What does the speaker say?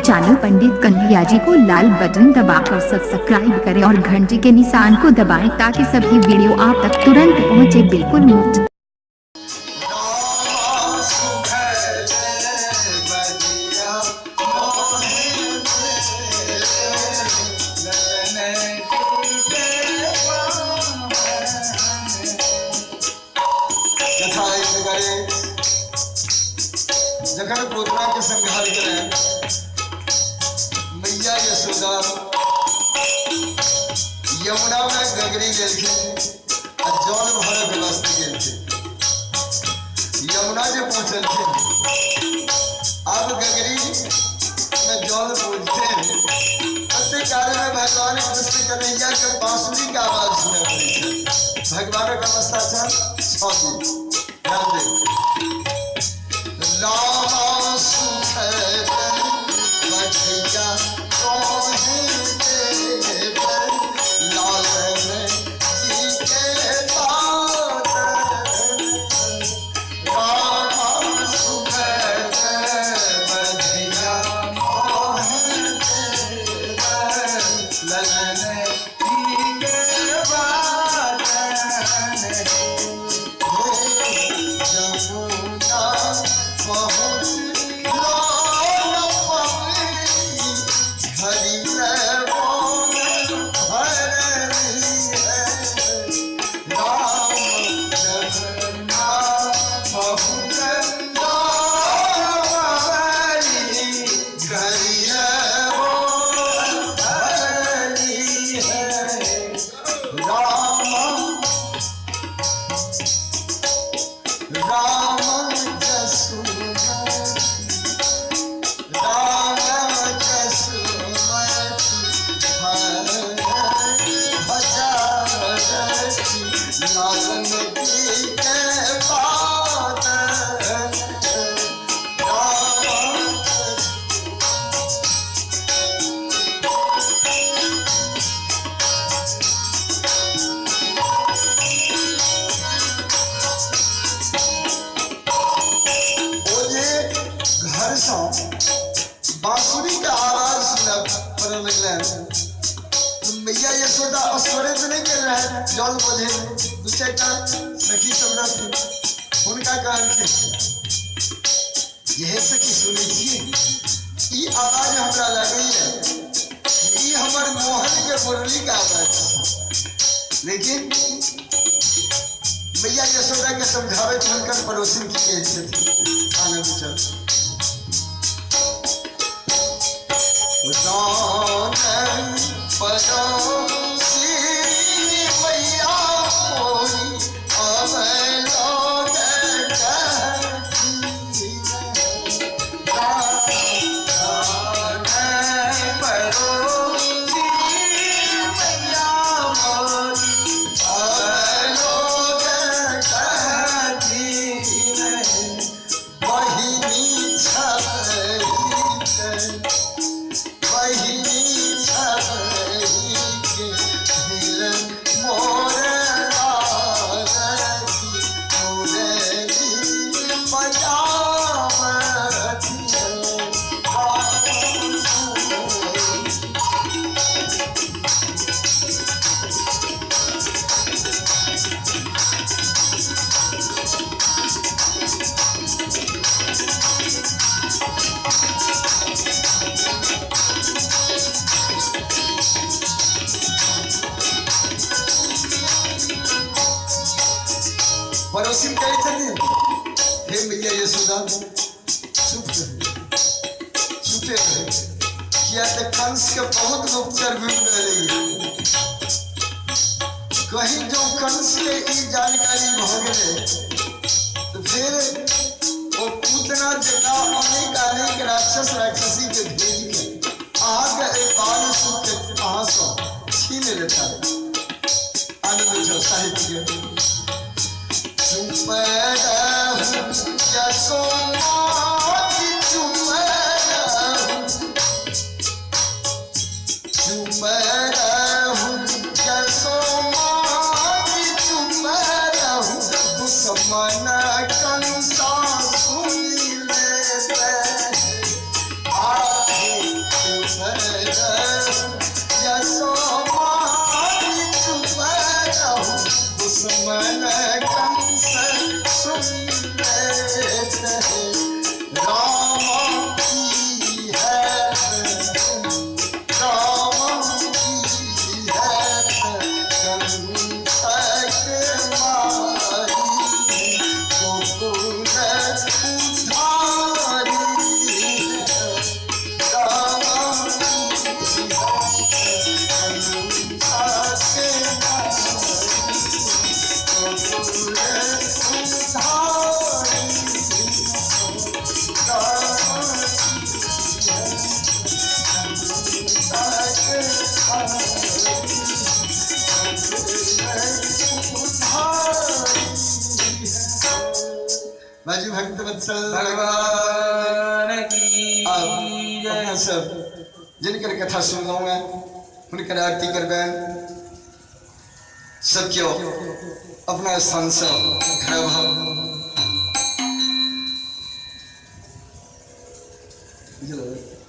Channel पंडित कन्हैया जी को लाल button दबाकर subscribe करें और घंटी के निशान को दबाएं ताकि सभी वीडियो आप तक तुरंत पहुंचे बिल्कुल मुफ्त। जखन पूतना के संहार करें मैया यशोदा यमुना में गगरी गेलखिन आ जल भरे के वास्ते गेलखिन। यमुना जे पहुंचलखिन, अब गगरी में जल पहुंचते अते काल में भगवान कृष्ण कन्हैया के बांसुरी के आवाज सुनै पड़ै छै। भगवानक अवस्था छल 6 दिन। ध्यान दे, राम सुख बठिया तोहे देव लालन जी के पात। राम सुख बठिया तोहे देव ललन जी के पात। जमुना पहुँच बांसुरी के आवाज सुनय पड़े लगलनि तो मैया यशोदा असगरे तऽ नहि गेल रहै जल बोझे, दू चारिटा सखी सब रहथिन। हुनका कहलखिन, यहे सखी सुनै छियै ई आवाज हमरा लगैया ई हमर मोहन के मुरली के आवाज। लेकिन मैया यशोदा के समझाबैत हुनकर पड़ोसिन की कहै छथिन, आनंद चल पड़ोसी मैया मोरी अवलोक पड़ोसी मैया मोरी अवलोक बहिनी बहिनी के दिल मोर पड़ोसी कहै छथिन, हे मैया यशोदा चुप रहे, चुपे रहे, किया तऽ कंस के बहुत गुप्तचर घुमि रहलै। कहीं जो कंस के ई जानकारी भऽ गेलै तऽ फेर ओ पूतना जकाँ अनेक अनेक राक्षस राक्षसी के भेज के अहाँके एहि बाल सुख के अहाँसँ छीन लेता। आनंद छौ साहित्य। चुप रहू यशोमाती चुप रहू, चुप रहू यशोमाती चुप रहू, दुश्मन कंसा सुनि लेबै। आहे यशोमारी चुप रहु दुश्मन कंस सुन लेत है। राम की है, राम की है कंस के मारी, गोकुल उद्धारी है। राम की है कंस के मारी, गोकुल उद्धारी है। राम की है बाजी भक्त वत्सल भगवान की अब जय। अपना सब जिनकर कथा सुनलहुँ हैं हुनकर आरती करबनि। सब केओ अपना स्थान से खड़ा भऽ बुझलियै?